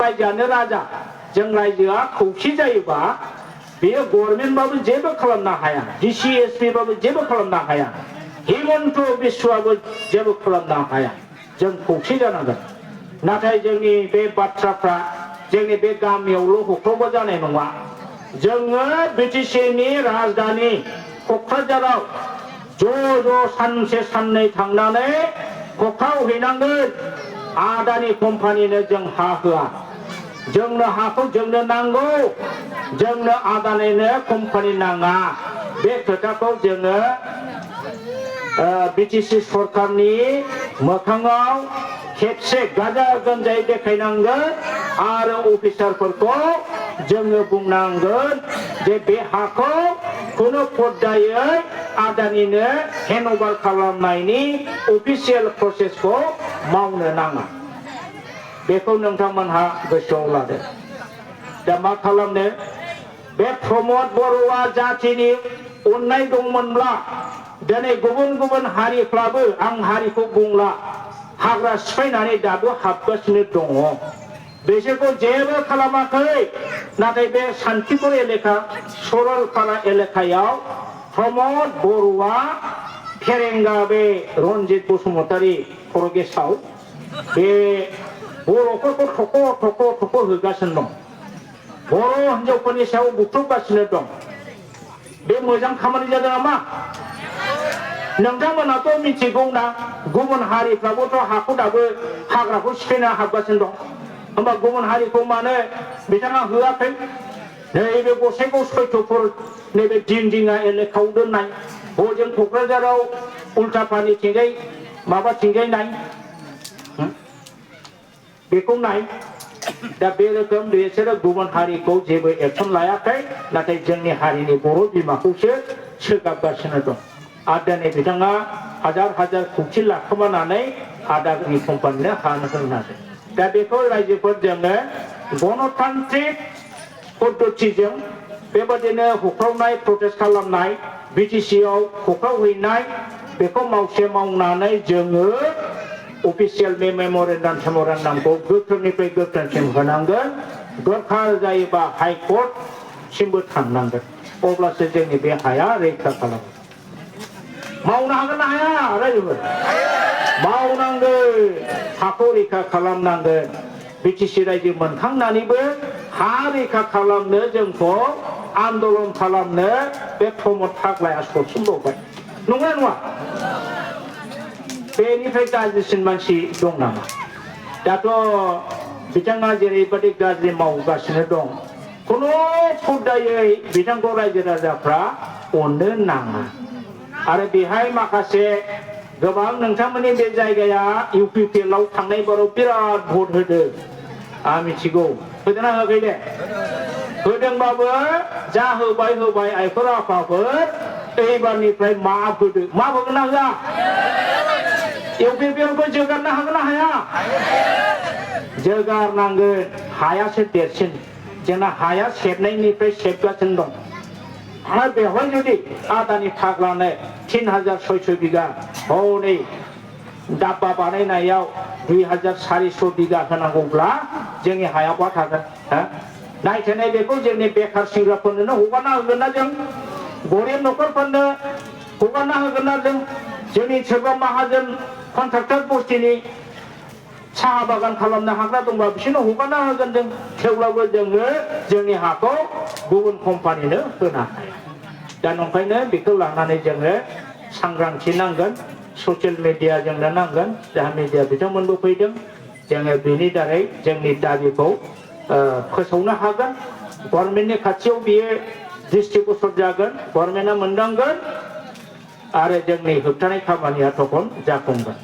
रायजोआनो राजा जों रायजोआ खौसे जायोबा बेयो गभर्नमेन्टबाबो जेबो खालामनो हाया डिसि एसपि बाबो जेबो खालामनो हाया हिमन्त बिश्वआबो जेबो खालामनो हाया जों खौसे जानांगोन नाथाय जोंनि बे बाथ्राफ्रा जोंनि बे गामियावल' हख्रावबा जानाय नङा जोङो बिटिसिनि राजधानी क'क्राझाराव ज' सानसे साननै थांनानै हख्रावहैनांगोन आदानि कम्पानिनो जों हा होआ जोंनो हाखौ जोंनो नांगौ जोंनो आदानिनो कम्पानि नाङा बे खोथाखौ जोङो बिटिसि सरकारनि मोखाङाव खेबसे गाजा गोमजायै देखायनांगोन आरो अफिसारफोरखौ जोङो बुंनांगोन जे बे हाखौ खुनु पर्दायै आदानिनो हेन्डअभार खालामनायनि अफिसियेल प्रसेसखौ मावनो नाङा बेखौ नोंथांमोनहा गोसोआव लादो दा मा खालामनो बे प्रमद बर'आ जाथिनि अननाय दंमोनब्ला दिनै गुबुन गुबुन हारिफ्राबो आं हारिखौ बुंला हाग्रा सिफायनानै दाबो हाबगासिनो दङ बिसोरखौ जेबो खालामाखै नाथाय बे सान्तिपुर एलेका सरलपारा एलेकायाव प्रमद बर'आ फेरेंगा बे रन्जित बसुमतारी फरगेसाव बे बर'फोरखौ थख' होगासिनो दं बर' हिनजावफोरनि सायाव बुख्रुबगासिनो दं बे मोजां खामानि जादों नामा नोंथांमोनाथ' मिथिगौ ना गुबुन हारिफ्राबोथ' हाखौ दाबो हाग्राखौ सिफायना हाबगासिनो दं होमबा गुबुन हारिखौ मानो बिथाङा होआखै नैबे गसाइगाव सैथोफोर नैबे दिंदिङा एलेकायाव दोननाय हजों क'क्राझाराव उल्टापानिथिंजाय माबाथिंजाय नाय बेखौ नाय दा बे रोखोम बिसोरो गुबुन हारिखौ जेबो एक्सन लायाखै नाथाय जोंनि हारिनि बर' बिमाखौसो सोगाबगासिनो दं आरो दिनै बिथाङा हाजार हाजार खौथि लाखोमानानै आदानि कम्पानिनो हानो होनांगौ दा बेखौ रायजोफोर जोङो गणतान्त्रिक पद्धतिजों बेबादिनो होख्रावनाय प्रटेस्ट खालामनाय बिटिसिआव होख्रावहैनाय बेखौ मावनानै जोङो अफिसियेल मेम'रेन्डामखौ गोख्रोंनिफ्राय गोख्रोंसिन होनांगोन दरखार जायोबा हाइकर्टसिमबो थांनांगोन अब्लासो जोंनि बे हाया रैखा खालामो मावनो हागोन ना हाया रायजोफोर मावनांगोन हाखौ रैखा खालामनांगोन बिटिसि रायजो मोनखांनानैबो हा रैखा खालामनो जोंखौ आन्दलन खालामनो बे प्रमद फाग्लाया ससिमबावबाय नंगौना नङा बेनिफ्राय गाज्रिसिन मानसि दं नामा दाथ' बिथाङा जेरैबायदि गाज्रि मावगासिनो दं खुनु फुदायै बिथांखौ रायजो राजाफ्रा अननो नाङा आरो बेहाय माखासे गोबां नोंथांमोननि बे जायगाया UPPL आव थांनाय बाराव बिराद भट होदों आं मिथिगौ होदोंना होआखै दे होदोंबाबो जा होबाय आइफोर आफाफोर एबारनिफ्राय माफ होदो माफ होगोन ना होआ UPPL खौ जोगारनो हागोन ना हाया जोगारनांगोन हायासो देरसिन जोंना हाया सेबनायनिफ्राय सेबगासिनो दं आरो बेवहाय जुदि आदानि फाग्लानो 3600 बिगा हनै दाब्बा बानायनायाव 2400 बिगा होनांगौब्ला जोंनि हाया बहा थागोन नायथेनाय बेखौ जोंनि बेखार सेंग्राफोरनो हगारना होगोन ना जों गरिब न'खरफोरनो हगारना होगोन ना जोंनि सोरबा माहाजोन कन्ट्राक्टर बस्तिनि साहा बागान खालामनो हाग्रा दंबा बिसोरनो हगारना होगोन जों थेवब्लाबो जोङो जोंनि हाखौ गुबुन कम्पानिनो होनो हाया दा नंखायनो बेखौ लानानै जोङो सांग्रांथि नांगोन ससियेल मिडिया जोंनो नांगोन जाहा मिडिया बिथांमोनबो फैदों जोङो बेनि दारै जोंनि दाबिखौ फोसावनो हागोन गभर्नमेन्टनि खाथियाव बियो दृष्टिगोचर जागोन गभर्नमेन्टआ मोनदांगोन आरो जोंनि होबथानाय खामानिया तखन जाफुंगोन